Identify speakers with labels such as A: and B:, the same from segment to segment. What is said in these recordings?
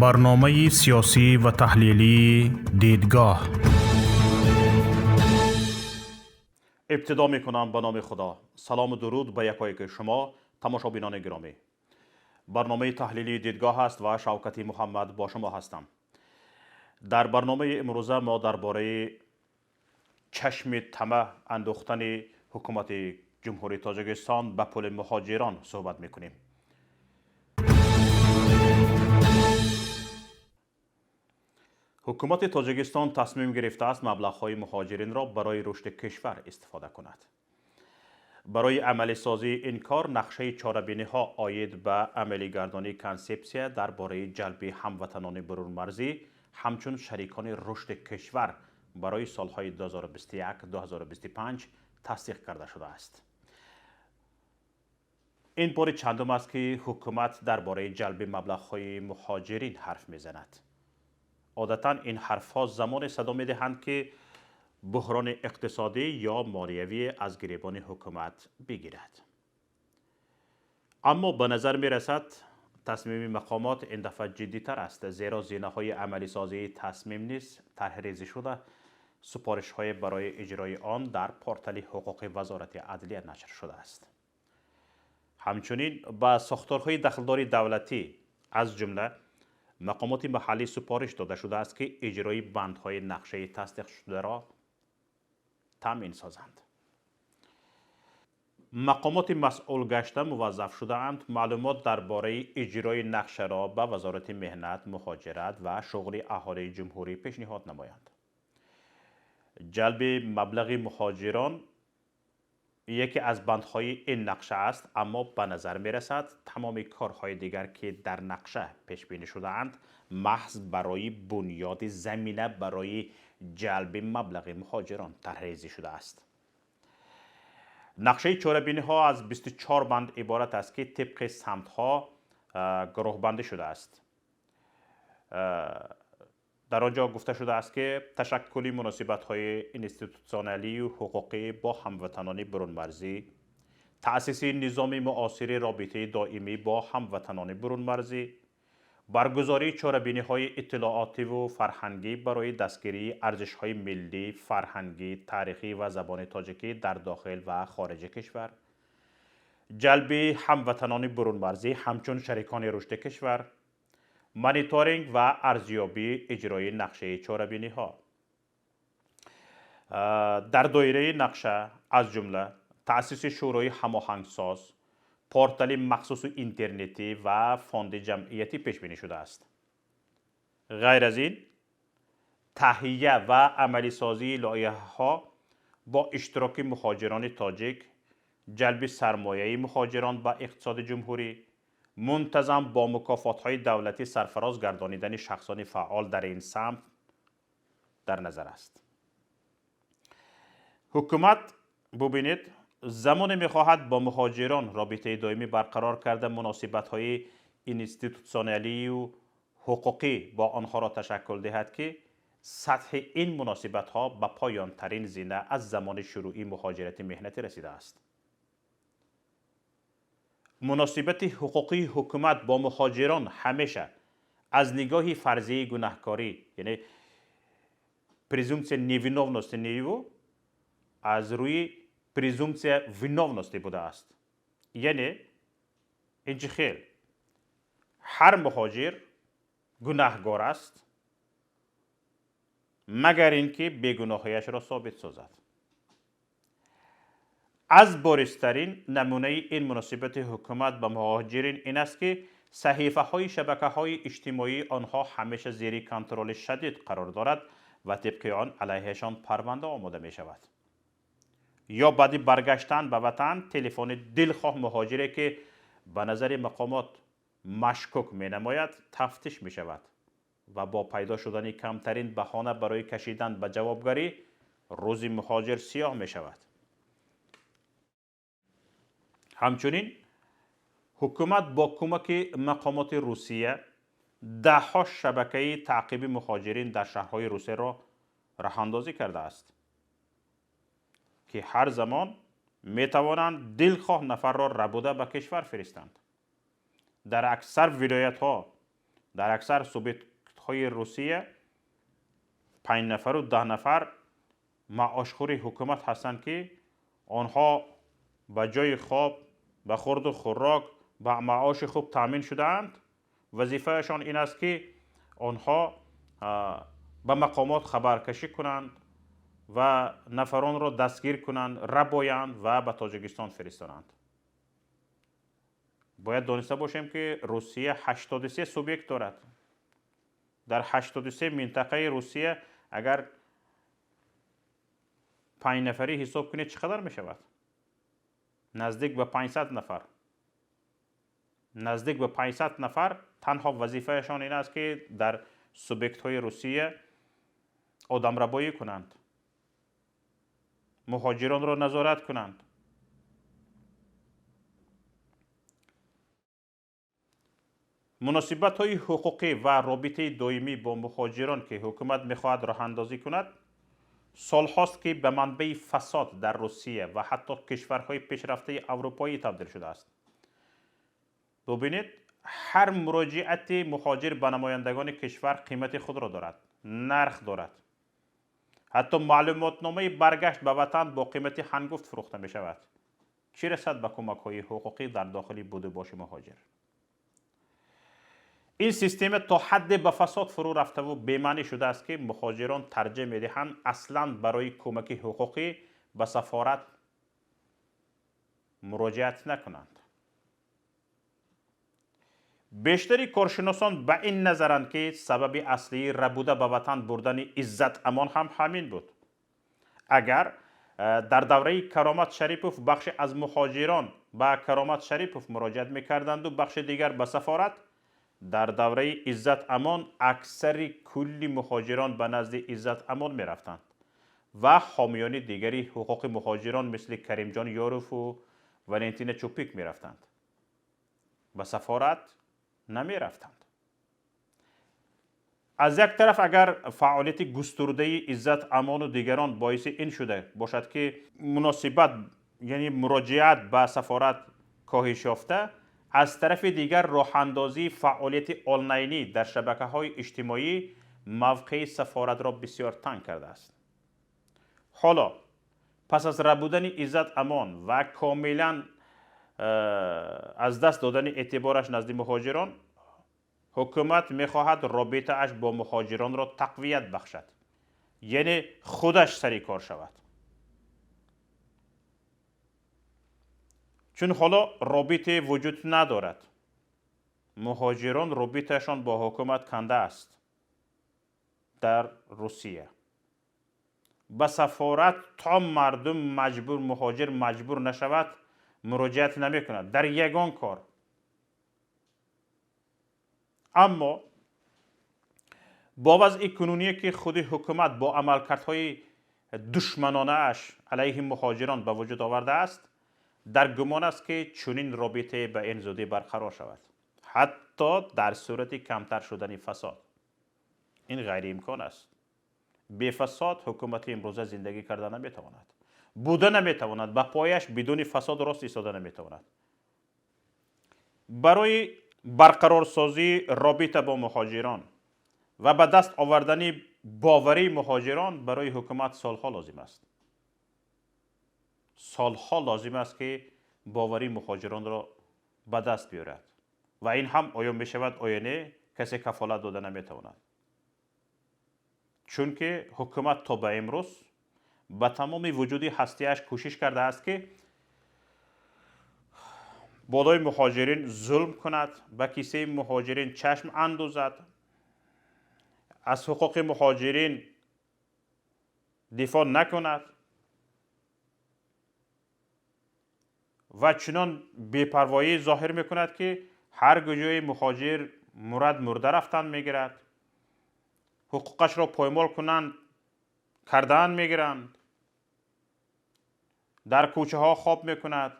A: Барномаи сиёсӣ ва таҳлилии «Дидгоҳ».
B: Ибтидо мекунам ба номи Худо. Салому дуруд ба якояки шумо, тамошобинони гиромӣ. Барномаи таҳлилии «Дидгоҳ» аст ва Шавкати Муҳаммад бо шумо ҳастам. Дар барномаи имрӯза мо дар бораи чашми тама андохтани ҳукумати Ҷумҳурии Тоҷикистон ба пули муҳоҷирон суҳбат мекунем. Ҳукумати Тоҷикистон тасмим гирифтааст маблағҳои муҳоҷиринро барои рушди кишвар истифода кунад. Барои амалисозии ин кор нақшаи чорабиниҳо оид ба амалигардонии консепсия дар бораи ҷалби ҳамватанони бурунмарзӣ ҳамчун шарикони рушди кишвар барои солҳои 2021-2025 тасдиқ карда шудааст. Ин бори чандум аст, ки ҳукумат дар бораи ҷалби маблағҳои муҳоҷирин ҳарф мезанад. Одатан ин ҳарфҳо замоне садо медиҳанд, ки буҳрони иқтисодӣ ё молиявӣ аз гиребони ҳукумат бигирад. Аммо ба назар мерасад, тасмими мақомот ин дафъа ҷиддитар аст, зеро зинаҳои амалисозии тасмим низ тарҳрезӣ шуда, супоришҳое барои иҷрои он дар портали ҳуқуқи Вазорати адлия нашр шудааст. Ҳамчунин ба сохторҳои дахлдори давлатӣ, аз ҷумла мақомоти маҳаллӣ, супориш дода шудааст, ки иҷрои бандҳои нақшаи тасдиқшударо таъмин созанд. Мақомоти масъул гашта муваззаф шудаанд маълумот дар бораи иҷрои нақшаро ба Вазорати меҳнат, муҳоҷират ва шуғли аҳолии ҷумҳурӣ пешниҳод намоянд. Ҷалби маблағи муҳоҷирон яке аз бандҳои ин нақша аст, аммо ба назар мерасад, тамоми корҳои дигар, ки дар нақша пешбинӣ шудаанд, маҳз барои бунёди замина барои ҷалби маблағи муҳоҷирон тарҳрезӣ шудааст. Нақшаи чорабиниҳо аз 24 банд иборат аст, ки тибқи самтҳо гурӯҳбандӣ шудааст. Дар он ҷо гуфта шудааст, ки ташаккули муносибатҳои институтсионалию ҳуқуқӣ бо ҳамватанони бурунмарзӣ, таъсиси низоми муосири робитаи доимӣ бо ҳамватанони бурунмарзӣ, баргузории чорабиниҳои иттилоотиву фарҳангӣ барои дастгирии арзишҳои миллӣ, фарҳангӣ, таърихӣ ва забони тоҷикӣ дар дохил ва хориҷи кишвар, ҷалби ҳамватанони бурунмарзӣ ҳамчун шарикони рушди кишвар, мониторинг ва арзёбии иҷрои нақшаи чорабиниҳо. Дар доираи нақша, аз ҷумла таъсиси шӯрои ҳамоҳангсоз, портали махсусу интернетӣ ва фонди ҷамъиятӣ пешбинӣ шудааст. Ғайр аз ин, таҳия ва амалисозии лоиҳаҳо бо иштироки муҳоҷирони тоҷик, ҷалби сармояи муҳоҷирон ба иқтисоди ҷумҳурӣ, мунтазам бо мукофотҳои давлатӣ сарфароз гардонидани шахсони фаъол дар ин самт дар назар аст. Ҳукумат, бубинед, замоне мехоҳад бо муҳоҷирон робитаи доимӣ барқарор карда, муносибатҳои институтсионалию ҳуқуқӣ бо онҳоро ташаккул диҳад, ки сатҳи ин муносибатҳо ба поёнтарин зина аз замони шурӯъи муҳоҷирати меҳнатӣ расидааст. Муносибати ҳуқуқии ҳукумат бо муҳоҷирон ҳамеша аз нигоҳи фарзияи гунаҳкорӣ, яъне презумпсия невиновности неву аз рӯи презумпсия виновности будааст. Яъне ин чӣ хел? Ҳар муҳоҷир гунаҳгор аст, магар ин ки бегуноҳияшро собит созад. Аз боризтарин намунаи ин муносибати ҳукумат ба муҳоҷирин ин аст, ки саҳифаҳои шабакаҳои иҷтимоии онҳо ҳамеша зери контроли шадид қарор дорад ва тибқи он алайҳишон парванда омода мешавад. Ё баъди баргаштан ба ватан телефони дилхоҳ муҳоҷире, ки ба назари мақомот машкук менамояд, тафтиш мешавад ва бо пайдо шудани камтарин баҳона барои кашидан ба ҷавобгарӣ рӯзи муҳоҷир сиёҳ мешавад. Ҳамчунин ҳукумат бо кӯмаки мақомоти Русия даҳҳо шабакаи таъқиби муҳоҷирин дар шаҳрҳои Русияро роҳандозӣ кардааст, ки ҳар замон метавонанд дилхоҳ нафарро рабуда ба кишвар фиристанд. Дар аксар вилоятҳо Дар аксар субъектҳои Русия 5 нафару 10 нафар маошхӯри ҳукумат ҳастанд, ки онҳо ба ҷои хоб, ба хурду хӯрок, ба маоши хуб таъмин шудаанд. Вазифаашон ин аст, ки онҳо ба мақомот хабаркашӣ кунанд ва нафаронро дастгир кунанд, рабоянд ва ба Тоҷикистон фиристонанд. Бояд дониста бошем, ки Русия 83 субъект дорад. Дар 83 минтақаи Русия агар 5 нафарӣ ҳисоб кунед, чӣ қадар мешавад? Наздик ба 500 нафар. Наздик ба 500 нафар танҳо вазифаашон ин аст, ки дар субъектҳои Русия одамрабоӣ кунанд, муҳоҷиронро назорат кунанд. Муносибатҳои ҳуқуқӣ ва робитаи доимӣ бо муҳоҷирон, ки ҳукумат мехоҳад роҳандозӣ кунад, солҳост, ки ба манбаи фасод дар Русия ва ҳатто кишварҳои пешрафтаи аврупоӣ табдил шудааст. Бубинед, ҳар муроҷиати муҳоҷир ба намояндагони кишвар қимати худро дорад, нарх дорад. Ҳатто маълумотномаи баргашт ба ватан бо қимати ҳангуфт фурӯхта мешавад. Чӣ расад ба кӯмакҳои ҳуқуқӣ дар дохили будубоши муҳоҷир? Ин система то ҳадде ба фасод фурӯ рафтаву бемаънӣ шудааст, ки муҳоҷирон тарҷеҳ медиҳанд аслан барои кӯмаки ҳуқуқӣ ба сафорат муроҷиат накунанд. Бештари коршиносон ба ин назаранд, ки сабаби аслии рабуда ба ватан бурдани Иззат Амон ҳам ҳамин буд. Агар дар давраи Каромат Шарипов бахше аз муҳоҷирон ба Каромат Шарипов муроҷиат мекарданду бахши дигар ба сафорат, дар давраи Иззат Амон аксари кулли муҳоҷирон ба назди Иззат Амон мерафтанд ва ҳомиёни дигари ҳуқуқи муҳоҷирон мисли Каримҷон Ёрову Валентина Чупик мерафтанд. Ба сафорат намерафтанд. Аз як тараф, агар фаъолияти густурдаи Иззат Амону дигарон боиси ин шуда бошад, ки муносибат, яъне муроҷиат ба сафорат коҳиш ёфта, аз тарафи дигар роҳандозии фаъолияти онлайнӣ дар шабакаҳои иҷтимоӣ мавқеи сафоратро бисёр танг кардааст. Ҳоло пас аз рабудани Иззат Амон ва комилан аз даст додани эътибораш назди муҳоҷирон, ҳукумат мехоҳад робитааш бо муҳоҷиронро тақвият бахшад, яъне худаш сари кор шавад. Чун ҳоло робите вуҷуд надорад. Муҳоҷирон робитаашон бо ҳукумат канда аст дар Русия. Ба сафорат то мардум маҷбур, муҳоҷир маҷбур нашавад, муроҷиат намекунад дар ягон кор. Аммо бо вазъи кунуние, ки худи ҳукумат бо амалкардҳои душманонааш алайҳи муҳоҷирон ба вуҷуд овардааст, дар гумон аст, ки чунин робитае ба ин зудӣ барқарор шавад, ҳатто дар сурати камтар шудани фасод. Ин ғайриимкон аст. Бефасод ҳукумати имрӯза зиндагӣ карда наметавонад, буда наметавонад, ба пояш бидуни фасод рост истода наметавонад. Барои барқарорсозии робита бо муҳоҷирон ва ба даст овардани боварии муҳоҷирон барои ҳукумат солҳо лозим аст. Солҳо лозим аст, ки боварии муҳоҷиронро ба даст биёрад ва ин ҳам оё мешавад, оё не, касе кафолат дода наметавонад. Чунки ҳукумат то ба имрӯз ба тамоми вуҷуди ҳастиаш кӯшиш кардааст, ки болои муҳоҷирин зулм кунад, ба кисаи муҳоҷирин чашм андозад, аз ҳуқуқи муҳоҷирин дифоъ накунад ва чунон бепарвоӣ зоҳир мекунад, ки ҳар куҷои муҳоҷир мурад мурда рафтан мегирад, ҳуқуқашро поймол кунанд кардан мегиранд, дар кӯчаҳо хоб мекунад,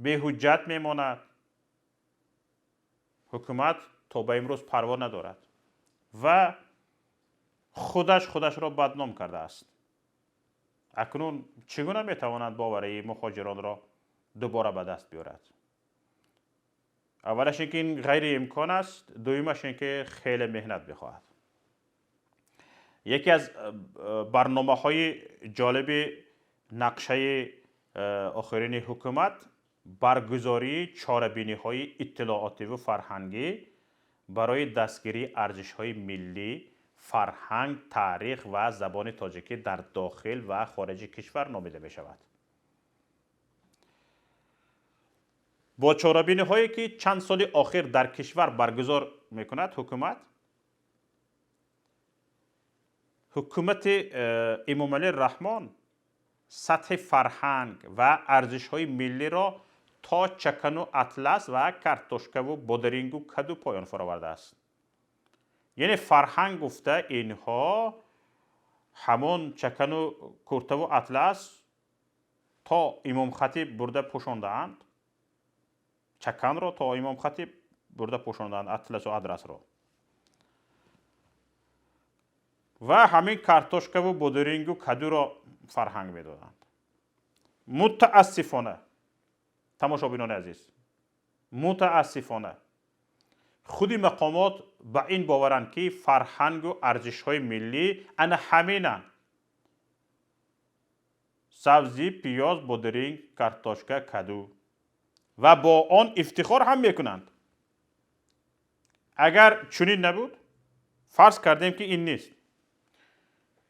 B: беҳуҷҷат мемонад. Ҳукумат то ба имрӯз парво надорад ва худаш худашро бадном кардааст. Акнун чӣ гуна метавонад боварии муҳоҷиронро дубора ба даст биёрад? Аввалаш инки ин ғайриимкон аст, дуюмаш инки хеле меҳнат мехоҳад. Яке аз барномаҳои ҷолиби нақшаи охирини ҳукумат баргузории чорабиниҳои иттилоотиву фарҳангӣ барои дастгирии арзишҳои миллӣ, фарҳанг, таърих ва забони тоҷикӣ дар дохил ва хориҷи кишвар номида мешавад. Бо чорабиниҳое ки чанд соли охир дар кишвар баргузор мекунад ҳукумат, ҳукумати Эмомалӣ Раҳмон сатҳи фарҳанг ва арзишҳои миллиро то чакану атлас ва картошкаву бодирингу каду поён фуровардааст. Яъне фарҳанг гуфта инҳо ҳамон чакану куртаву атлас то имомхатиб бурда пӯшондаанд, чаканро то имомхатиб бурда пӯшондаанд, атласу адрасро. Ва ҳамин картошкаву бодирингу кадуро фарҳанг медоданд. Мутаассифона, тамошобинони азиз, мутаассифона худи мақомот ба ин боваранд, ки фарҳангу арзишҳои миллӣ ана ҳаминанд: сабзӣ, пиёз, бодиринг, картошка, каду, ва бо он ифтихор ҳам мекунанд. Агар чунин набуд, фарз кардем, ки ин нест.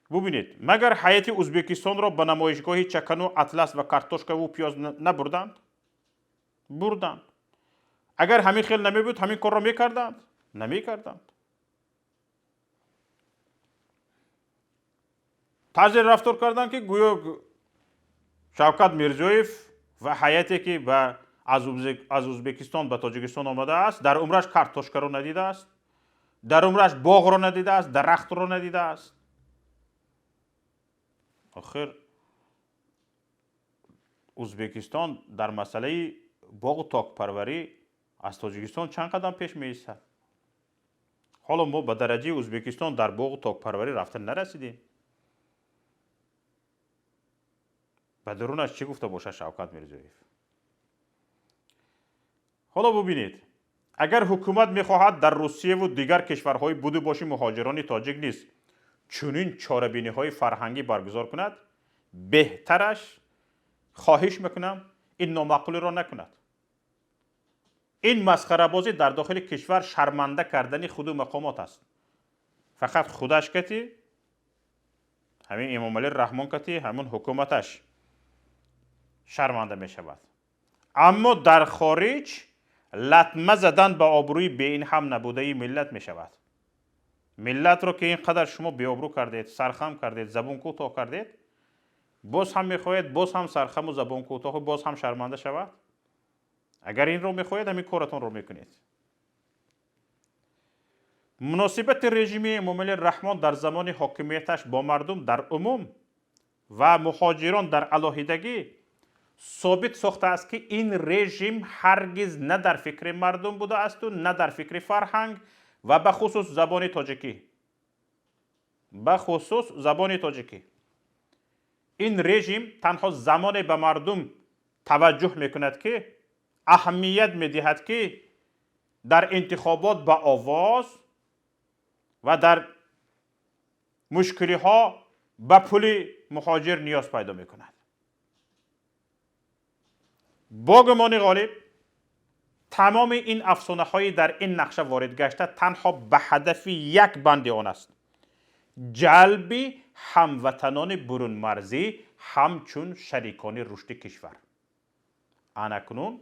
B: Бубинед, магар ҳайати Ӯзбекистонро ба намоишгоҳи чакану атлас ва картошкаву пиёз набурданд? Бурданд. Агар ҳамин хел намебуд, ҳамин корро мекарданд? Намекарданд. Тарзе рафтор карданд, ки гӯё Шавкат Мирзиёев ва ҳайате ки аз Ӯзбекистон ба Тоҷикистон омадааст, дар умраш картошкаро надидааст, дар умраш боғро надидааст, дарахтро надидааст. Охир Ӯзбекистон дар масъалаи боғу токпарварӣ аз Тоҷикистон чанд қадам пеш меистад. Ҳоло мо ба дараҷаи Ӯзбекистон дар боғу токпарварӣ рафта нарасидем. Ба дарунаш чӣ гуфта бошад Шавкат Мирзиёев? Ҳоло бубинед, агар ҳукумат мехоҳад дар Русияву дигар кишварҳои буду боши муҳоҷирони тоҷик низ чунин чорабиниҳои фарҳангӣ баргузор кунад, беҳтараш, хоҳиш мекунам, ин номаъқулиро накунад. Ин масхарабозӣ дар дохили кишвар шарманда кардани худу мақомот аст. Фақат худаш кати, ҳамин Эмомалӣ Раҳмон кати, ҳамин ҳукуматаш шарманда мешавад. Аммо дар хориҷ латма задан ба обрӯи беин ҳам набудаи миллат мешавад. Миллатро ки ин қадар шумо беобрӯ кардед, сархам кардед, забон кӯтоҳ кардед, боз ҳам мехоҳед боз ҳам сархаму забон кӯтоҳу боз ҳам шарманда шавад? Агар инро мехоҳед, ҳамин коратонро мекунед. Муносибати режими Эмомалӣ Раҳмон дар замони ҳокимияташ бо мардум дар умум ва муҳоҷирон дар алоҳидагӣ собит сохтааст, ки ин режим ҳаргиз на дар фикри мардум будаасту на дар фикри фарҳанг ва бахусус забони тоҷикӣ. Бахусус забони тоҷикӣ. Ин режим танҳо замоне ба мардум таваҷҷӯҳ мекунад, ки аҳамият медиҳад, ки дар интихобот ба овоз ва дар мушкилиҳо ба пули муҳоҷир ниёз пайдо мекунад. Бо гумони ғолиб, тамоми ин афсонаҳои дар ин нақша ворид гашта танҳо ба ҳадафи як банди он аст: ҷалби ҳамватанони бурунмарзӣ ҳамчун шарикони рушди кишвар. Анакнун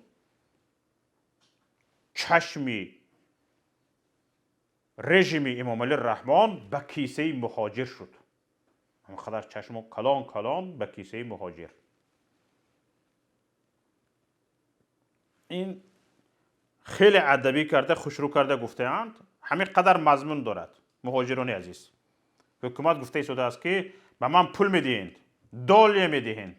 B: чашми режими Эмомалӣ Раҳмон ба кисаи муҳоҷир шуд. Ҳамқадар чашму калон калон ба кисаи муҳоҷир. Ин хеле адабӣ карда, хушрӯ карда гуфтаанд, ҳамин қадар мазмун дорад. Муҳоҷирони азиз, ҳукумат гуфта истодааст, ки ба ман пул медиҳед, долия медиҳед.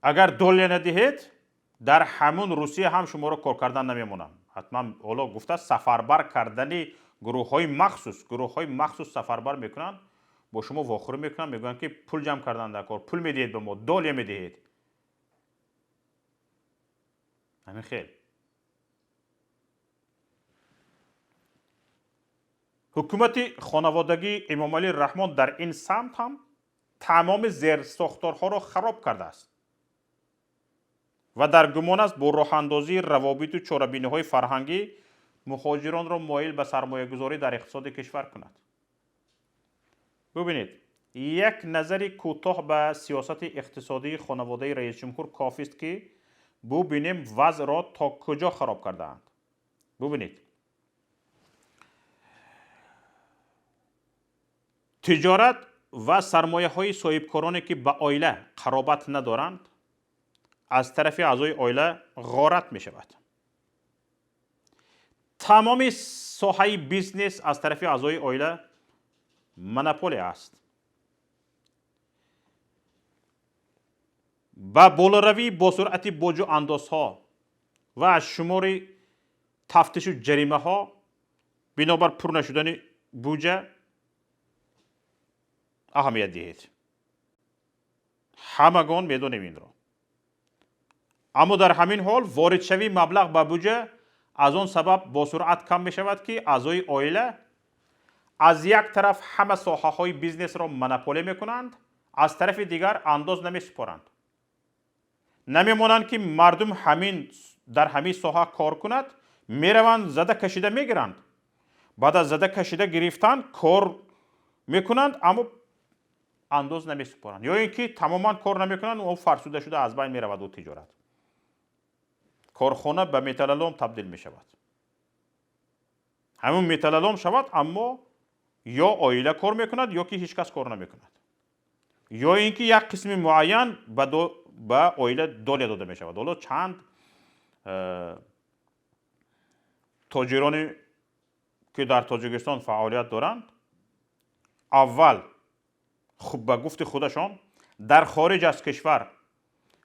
B: Агар долия надиҳед, дар ҳамун Русия ҳам шуморо кор кардан намемонам. Ҳатман ҳоло гуфтааст, сафарбар кардани гурӯҳҳои махсус, гурӯҳҳои махсус сафарбар мекунанд, бо шумо вохӯрӣ мекунанд, мегӯянд, ки пул ҷамъ кардан дар кор, пул медиҳед ба мо, долия медиҳед. Ҳамин хел. Ҳукумати хонаводагии Эмомалӣ Раҳмон дар ин самт ҳам тамоми зерсохторҳоро хароб кардааст ва дар гумон аст бо роҳандозии равобиту чорабиниҳои фарҳангӣ муҳоҷиронро моил ба сармоягузорӣ дар иқтисоди кишвар кунад. Бубинед, як назари кӯтоҳ ба сиёсати иқтисодии хонаводаи раисҷумҳур кофист, ки бубинем вазъро то куҷо хароб кардаанд. Бубинед, тиҷорат ва сармояҳои соҳибкороне, ки ба оила қаробат надоранд, аз тарафи аъзои оила ғорат мешавад. Тамоми соҳаи бизнес аз тарафи аъзои оила монополия аст. Ба болоравӣ бо суръати боҷу андозҳо ва аз шумори тафтишу ҷаримаҳо бинобар пур нашудани буҷа аҳамият диҳед. Ҳамагон медонем инро. Аммо дар ҳамин ҳол воридшавии маблағ ба буҷа аз он сабаб бо суръат кам мешавад, ки аъзои оила аз як тараф ҳама соҳаҳои бизнесро монополия мекунанд, аз тарафи дигар андоз намесупоранд. Намемонанд, ки мардум дар ҳамин соҳа кор кунад, мераванд зада кашида мегиранд. Баъд аз зада кашида гирифтан кор мекунанд, аммо андоз намесупоранд. Ё ин ки тамоман кор намекунанд, о фарсуда шуда аз байн меравад ӯ тиҷорат. Корхона ба металлолом табдил мешавад. Ҳамун металлолом шавад, аммо ё оила кор мекунад, ё ки ҳеҷ кас кор намекунад. Ё ин ки як қисми муайян ба оила доля дода мешавад. Ҳоло чанд тоҷироне, ки дар Тоҷикистон фаъолият доранд, аввал ба гуфти худашон дар хориҷ аз кишвар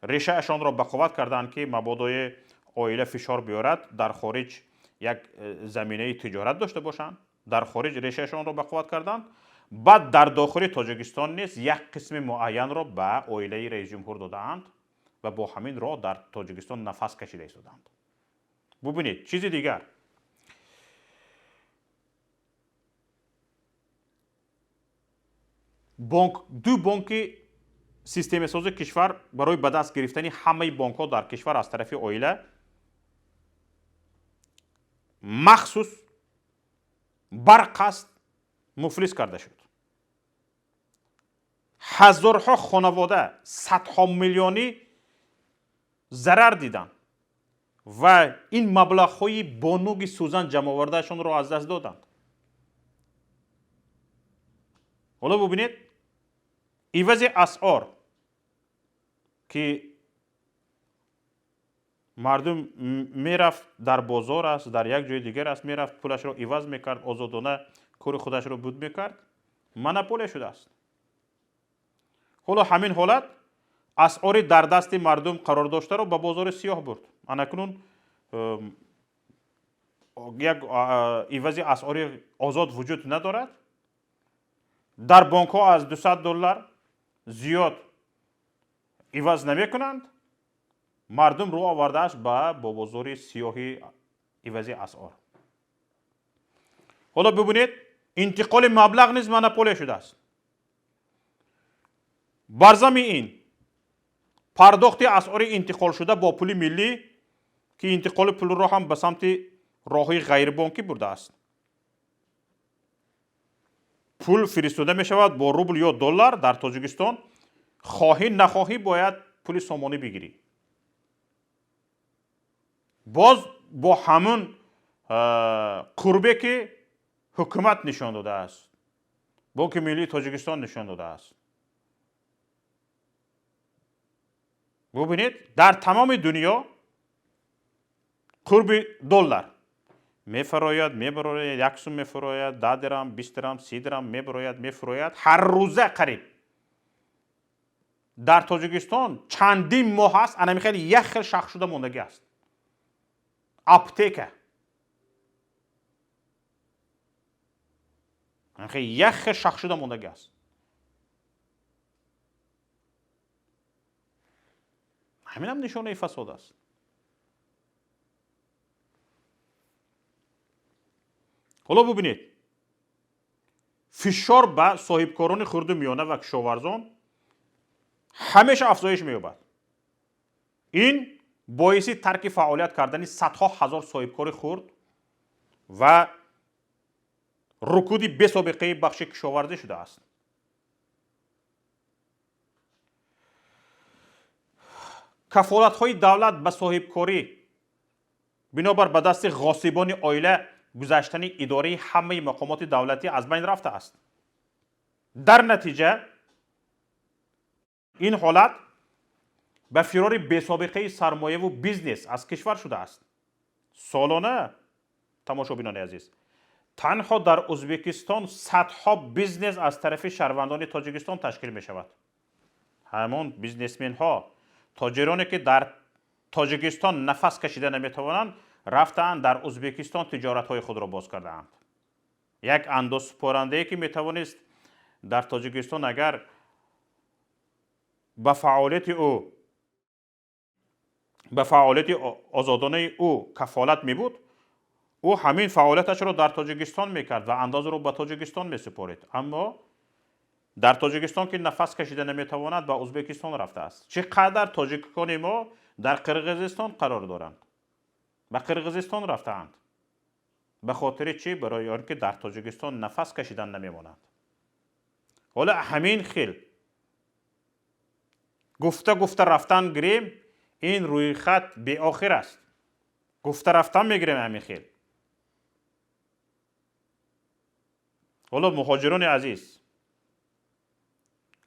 B: решаашонро ба қувват карданд, ки мабодои оила фишор биёрад, дар хориҷ як заминаи тиҷорат дошта бошанд. Дар хориҷ решаашонро ба қувват карданд. Баъд дар дохили Тоҷикистон низ як қисми муайянро ба оилаи раисҷумҳур додаанд ва бо ҳамин роҳ дар Тоҷикистон нафас кашида истоданд. Бубинед, чизи дигар. Ду бонки системасози кишвар барои ба даст гирифтани ҳамаи бонкҳо дар кишвар аз тарафи оила махсус барқасд муфлис карда шуд. Ҳазорҳо хонавода садҳо миллионӣ зарар диданд ва ин маблағҳои бонуги сӯзан ҷамъовардаашонро аз даст доданд. Ҳоло бубинед, ивази асъор, ки мардум мерафт дар бозор аст, дар як ҷои дигар аст, мерафт пулашро иваз мекард, озодона кори худашро буд мекард, монополия шудааст. Ҳоло ҳамин ҳолат асъори дар дасти мардум қарор доштаро ба бозори сиёҳ бурд. Анакнун як ивази асъори озод вуҷуд надорад. Дар бонкҳо аз дусад доллар зиёд иваз намекунанд. Мардум рӯ овардааст ба бозори сиёҳи ивази асъор. Ҳоло бибинед, интиқоли маблағ низ монополия шудааст. Бар зами ин пардохти асъори интиқолшуда бо пули миллӣ, ки интиқоли пулро ҳам ба самти роҳҳои ғайрибонкӣ бурдааст. Пул фиристода мешавад бо рубл ё доллар дар Тоҷикистон, хоҳӣ нахоҳӣ бояд пули сомонӣ бигирӣ. Боз бо ҳамун қурбе, ки ҳукумат нишон додааст, Бонки миллии Тоҷикистон нишон додааст. Бубинед, дар тамоми дунё қурби доллар мефарояд, мебарояд, як сум мефарояд, 10 дирам, 20 дирам, 30 дирам мебарояд, мефарояд, ҳар рӯза қариб. Дар Тоҷикистон чандин моҳ аст, ана михел як хел шах шуда мондагӣ аст. Аптека. Як хел шах шуда мондагӣ аст. Ҳаминам нишонаи фасод аст. Ҳоло бубинед, фишор ба соҳибкорони хурду миёна ва кишоварзон ҳамеша афзоиш меёбад. Ин боиси тарки фаъолият кардани садҳо ҳазор соҳибкори хурд ва рукуди бесобиқаи бахши кишоварзӣ шудааст. Кафолатҳои давлат ба соҳибкорӣ бинобар ба дасти ғосибони оила гузаштани идораи ҳамаи мақомоти давлатӣ аз байн рафтааст. Дар натиҷа ин ҳолат ба фирори бесобиқаи сармояву бизнес аз кишвар шудааст. Солона, тамошобинони азиз, танҳо дар Ӯзбекистон садҳо бизнес аз тарафи шаҳрвандони Тоҷикистон ташкил мешавад. Ҳамон бизнесменҳо, тоҷироне ки дар Тоҷикистон нафас кашида наметавонанд, рафтаанд дар Ӯзбекистон тиҷоратҳои худро боз кардаанд. Як андозсупорандае ки метавонист дар Тоҷикистон агар ба фаъолияти ӯ, ба фаъолияти озодонаи ӯ кафолат мебуд, ӯ ҳамин фаъолияташро дар Тоҷикистон мекард ва андозро ба Тоҷикистон месупорид. Аммо дар Тоҷикистон ки нафас кашида наметавонад, ба Ӯзбекистон рафтааст. Чӣ қадар тоҷикони мо дар Қирғизистон қарор доранд, ба Қирғизистон рафтаанд. Ба хотири чӣ? Барои он ки дар Тоҷикистон нафас кашидан намемонанд. Ҳоло ҳамин хел гуфта гуфта рафтан гирем, ин рӯйхат беохир аст. Гуфта рафтан мегирем ҳамин хел. Ҳоло муҳоҷирони азиз,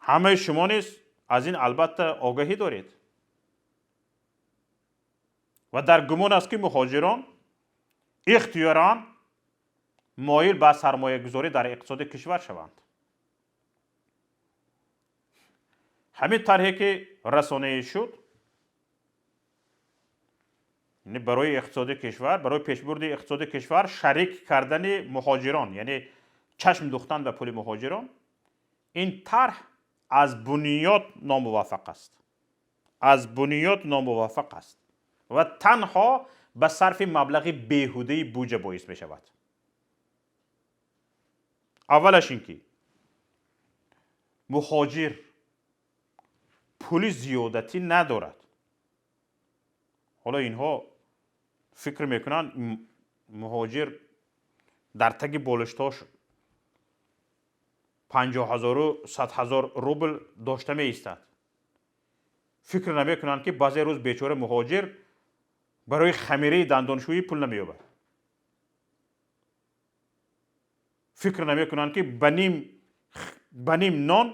B: ҳамаи шумо низ аз ин албатта огаҳӣ доред ва дар гумон аст ки муҳоҷирон ихтиёран моил ба сармоягузорӣ дар иқтисоди кишвар шаванд. Ҳамин тарҳе ки расонаӣ шуд, яъне барои иқтисоди кишвар, барои пешбурди иқтисоди кишвар шарик кардани муҳоҷирон, яъне чашм духтан ба пули муҳоҷирон, ин тарҳ аз бунёд номуваффақ аст. Аз бунёд номуваффақ аст ва танҳо ба сарфи маблағи беҳудаи буҷа боис мешавад. Аввалаш ин ки муҳоҷир пули зиёдатӣ надорад. Ҳоло инҳо фикр мекунанд муҳоҷир дар таги болиштош 50 000 100 000 рубл дошта меистад. Фикр намекунанд ки баъзе рӯз бечора муҳоҷир барои хамираи дандоншӯӣ пул намеёбад. Фикр намекунанд ки ба ним нон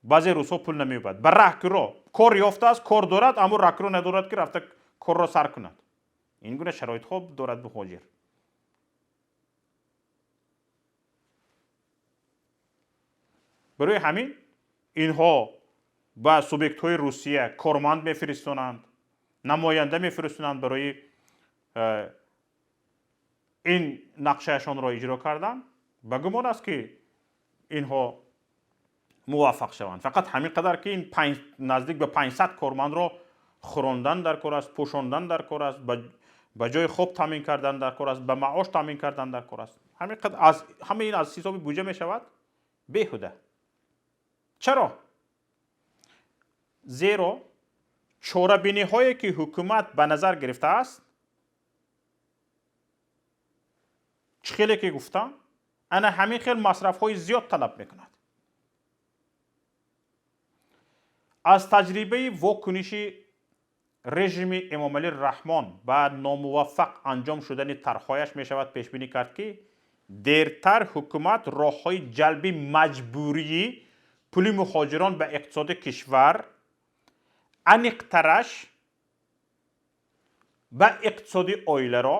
B: баъзе рӯзҳо пул намеёбад. Ба раҳкиро кор ёфтааст, кор дорад, аммо раҳкиро надорад ки рафта корро сар кунад. Ин гуна шароитҳо дорад муҳоҷир. Барои ҳамин инҳо ба субъектҳои Русия корманд мефиристонанд, намоянда мефиристонанд барои ин нақшаашонро иҷро кардан. Ба гумон аст ки инҳо муваффақ шаванд. Фақат ҳамин қадар ки ин наздик ба 500 кормандро хӯрондан дар кор аст, пӯшондан дар кор аст, ба ҷои хоб таъмин кардан дар кор аст, ба маош таъмин кардан дар кор аст. Ҳамин қадар аз ҳама ин аз ҳисоби буҷа мешавад беҳуда. Чаро? Зеро чорабиниҳое ки ҳукумат ба назар гирифтааст, чӣ хеле ки гуфтам, ана ҳамин хел масрафҳои зиёд талаб мекунад. Аз таҷрибаи вокуниши режими Эмомалӣ Раҳмон ба номуваффақ анҷом шудани тарҳҳояш мешавад пешбинӣ кард ки дертар ҳукумат роҳҳои ҷалби маҷбурии пули муҳоҷирон ба иқтисоди кишвар, аниқтараш ба иқтисоди оиларо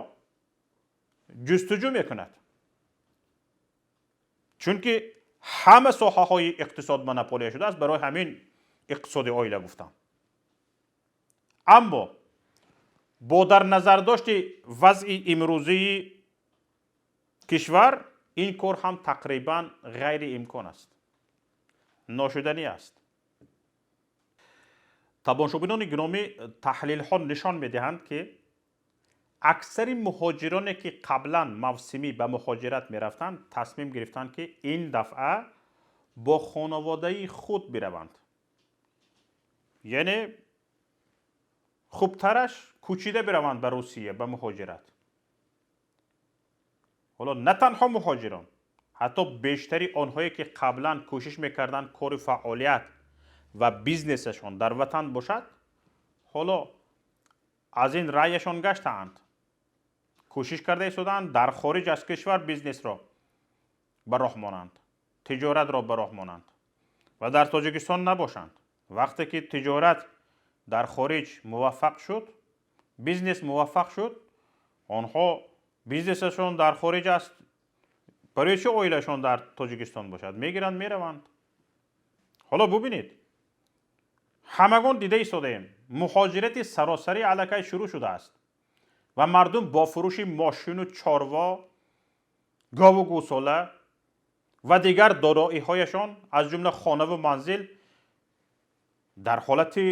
B: ҷустуҷӯ мекунад. Чунки ҳама соҳаҳои иқтисод монополия шудааст, барои ҳамин иқтисоди оила гуфтам. Аммо бо дар назардошти вазъи имрӯзии кишвар ин кор ҳам тақрибан ғайриимкон аст, ношуданӣ аст. Тамошобинони гиромӣ, таҳлилҳо нишон медиҳанд ки Аксари муҳоҷироне, ки қаблан мавсимӣ ба муҳоҷират мерафтанд, тасмим гирифтанд, ки ин дафъа бо хонаводаи худ бираванд. Яъне хубтараш кӯчида бираванд ба Русия ба муҳоҷират. Ҳоло на танҳо муҳоҷирон, ҳатто бештари онҳое, ки қаблан кӯшиш мекарданд кори фаъолият ва бизнесашон дар ватан бошад, ҳоло аз ин раъяшон гаштаанд. Кӯшиш карда истодаанд дар хориҷ аз кишвар бизнесро ба роҳ монанд, тиҷоратро ба роҳ монанд ва дар Тоҷикистон набошанд. Вақте ки тиҷорат дар хориҷ муваффақ шуд, бизнес муваффақ шуд, онҳо бизнесашон дар хориҷ аст, барои чӣ оилашон дар Тоҷикистон бошад? Мегиранд, мераванд. Ҳоло бубинед, ҳамагон дида истодаем, муҳоҷирати саросарӣ аллакай шурӯъ шудааст ва мардум бо фурӯши мошину чорво, гову гӯсола ва дигар дороиҳояшон, аз ҷумла хонаву манзил, дар ҳолати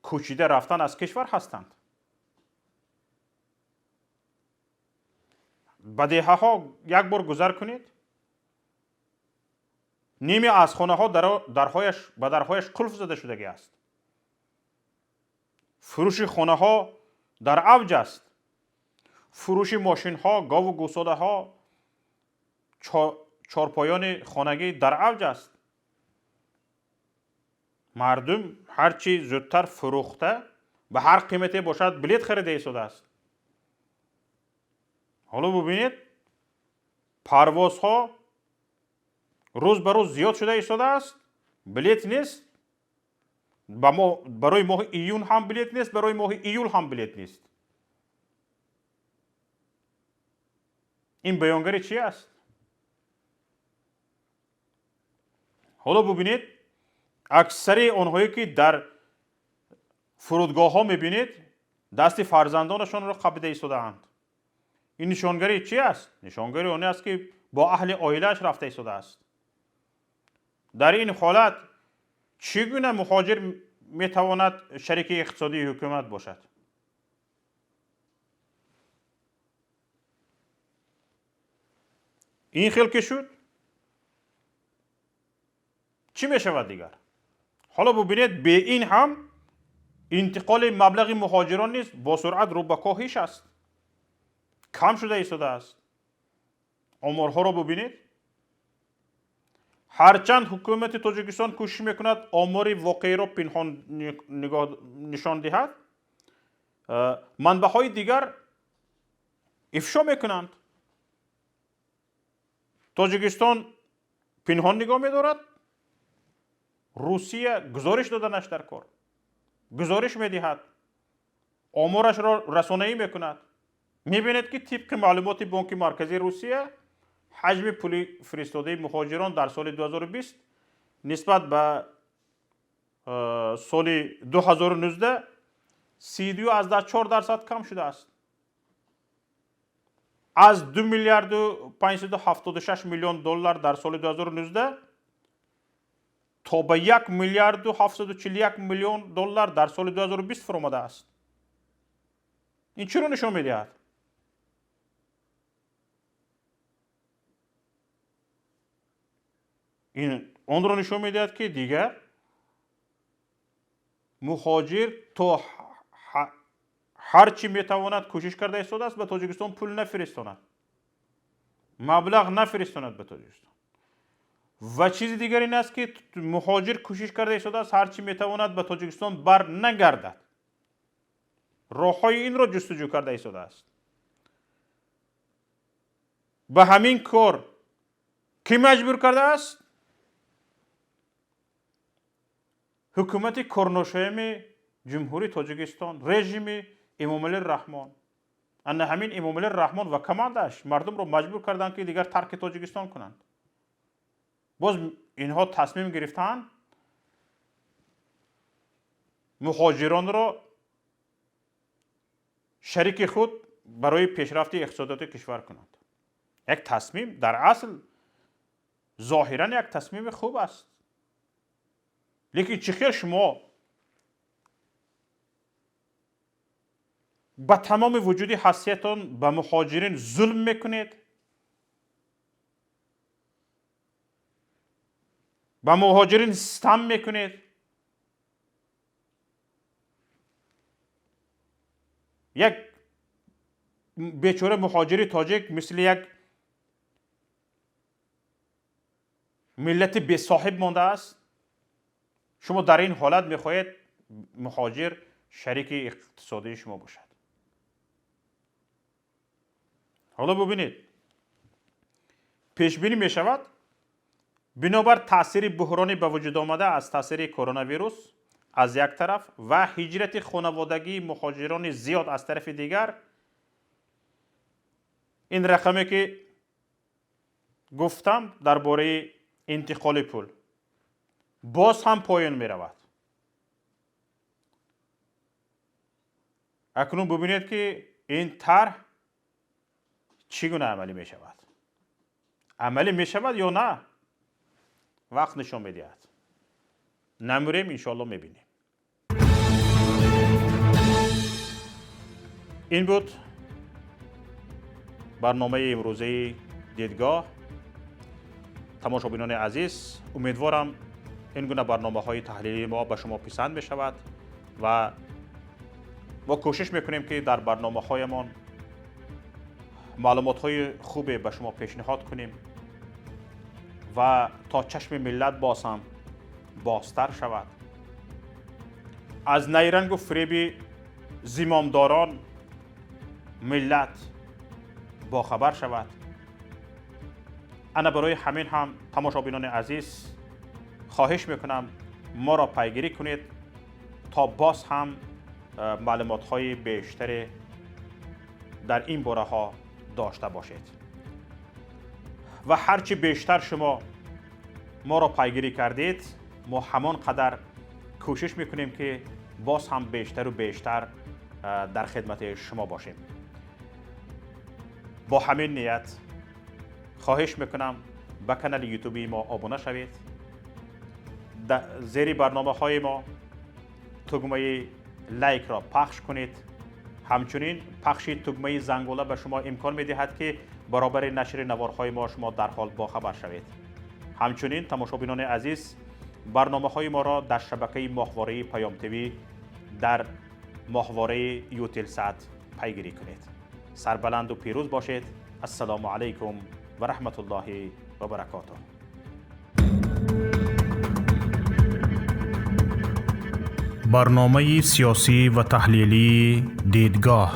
B: кӯчида рафтан аз кишвар ҳастанд. Ба деҳаҳо як бор гузар кунед, ними аз хонаҳо ба дарҳояш қулф зада шудагӣ аст. Фурӯши хонаҳо дар авҷ аст. Фурӯши мошинҳо, гову гӯсолаҳо, чорпоёни хонагӣ дар авҷ аст. Мардум ҳарчи зудтар фурӯхта ба ҳар қимате бошад билет харида истодааст. Ҳоло бубинед, парвозҳо рӯз ба рӯз зиёд шуда истодааст, билет нест. Барои моҳи июн ҳам билет нест, барои моҳи июл ҳам билет нест. Ин баёнгари чи аст? Ҳоло бубинед, аксари онҳое, ки дар фурудгоҳҳо мебинед, дасти фарзандонашонро қабида истодаанд. Ин нишонгари чи аст? Нишонгари оне аст, ки бо аҳли оилааш рафта истодааст. Дар ин ҳолат чӣ гуна муҳоҷир метавонад шарики иқтисодии ҳукумат бошад? Ин хел ки шуд, чӣ мешавад дигар? Ҳоло бубинед, бе ин ҳам интиқоли маблағи муҳоҷирон низ бо суръат рӯ ба коҳиш аст, кам шуда истодааст. Оморҳоро бубинед. Ҳарчанд ҳукумати Тоҷикистон кӯшиш мекунад омори воқеиро пинҳон нишон диҳад, манбаъҳои дигар ифшо мекунанд. Тоҷикистон пинҳон нигоҳ медорад, Русия гузориш доданаш дар кор, гузориш медиҳад, оморашро расонаӣ мекунад. Мебинед, ки тибқи маълумоти Бонки Марказии Русия ҳаҷми пули фиристодаи муҳоҷирон дар соли 2020 нисбат ба соли 2019 32,4% кам шудааст. Аз 2 миллиарду 576 миллион доллар дар соли 2019 то ба 1 миллиарду 741 миллион доллар дар соли 2020 фуромадааст. Ин чиро нишон медиҳад? Ин онро нишон медиҳад, ки дигар муҳоҷир то ҳар чӣ метавонад кӯшиш карда истодааст ба Тоҷикистон пул нафиристонад, маблағ нафиристонад ба Тоҷикистон. Ва чизи дигар ин аст, ки муҳоҷир кӯшиш карда истодааст ҳар чӣ метавонад ба Тоҷикистон бар нагардад, роҳҳои инро ҷустуҷӯ карда истодааст. Ба ҳамин кор кӣ маҷбур кардааст? Ҳукумати корношоями Ҷумҳурии Тоҷикистон, режими Эмомалӣ Раҳмон. Ана ҳамин Эмомалӣ Раҳмон ва командааш мардумро маҷбур карданд, ки дигар тарки Тоҷикистон кунанд. Боз инҳо тасмим гирифтанд муҳоҷиронро шарики худ барои пешрафти иқтисодиёти кишвар кунанд. Як тасмим дар асл зоҳиран як тасмими хуб аст, лекин чӣ хел шумо Ба тамоми вуҷуди ҳастиятон ба муҳоҷирин зулм мекунед, ба муҳоҷирин ситам мекунед. Як бечора муҳоҷири тоҷик мисли як миллати бесоҳиб мондааст. Шумо дар ин ҳолат мехоҳед муҳоҷир шарики иқтисодии шумо бошад. Ҳоло бубинед, пешбинӣ мешавад бинобар таъсири буҳрони ба вуҷуд омада аз таъсири коронавирус аз як тараф ва ҳиҷрати хонаводагии муҳоҷирони зиёд аз тарафи дигар, ин рақаме ки гуфтам дар бораи интиқоли пул боз ҳам поён меравад. Акнун бубинед ки ин тарҳ чӣ гуна амалӣ мешавад. Амалӣ мешавад ё на, вақт нишон медиҳад. Намурем, иншоалло мебинем. Ин буд барномаи имрӯзаи дидгоҳ. Тамошобинони азиз, умедворам ин гуна барномаҳои таҳлилии мо ба шумо писанд мешавад ва мо кӯшиш мекунем ки дар барномаҳоямон маълумотҳои хубе ба шумо пешниҳод кунем ва то чашми миллат боз ҳам бозтар шавад. Аз найрангу фиреби зимомдорон миллат бохабар шавад. Ана барои ҳамин ҳам тамошобинони азиз хоҳиш мекунам моро пайгирӣ кунед то боз ҳам маълумотҳои бештаре дар ин бораҳо дошта бошед. Ва ҳарчи бештар шумо моро пайгирӣ кардед, мо ҳамон қадар кӯшиш мекунем ки боз ҳам бештару бештар дар хидмати шумо бошем. Бо ҳамин ният хоҳиш мекунам ба канали ютуби мо обуна шавед. Зери барномаҳои мо тугмаи лайкро пахш кунед. Ҳамчунин пахши тугмаи зангула ба шумо имкон медиҳад ки баробари нашри наворҳои мо шумо дарҳол бохабар шавед. Ҳамчунин тамошобинони азиз, барномаҳои моро дар шабакаи моҳвораи Паём ТВ дар моҳвораи Ютелсат пайгирӣ кунед. Сарбаланду пирӯз бошед. Ассалому алайкум ва раҳматуллоҳи ва баракотуҳ.
A: Барномаи сиёсӣ ва таҳлилии дидгоҳ.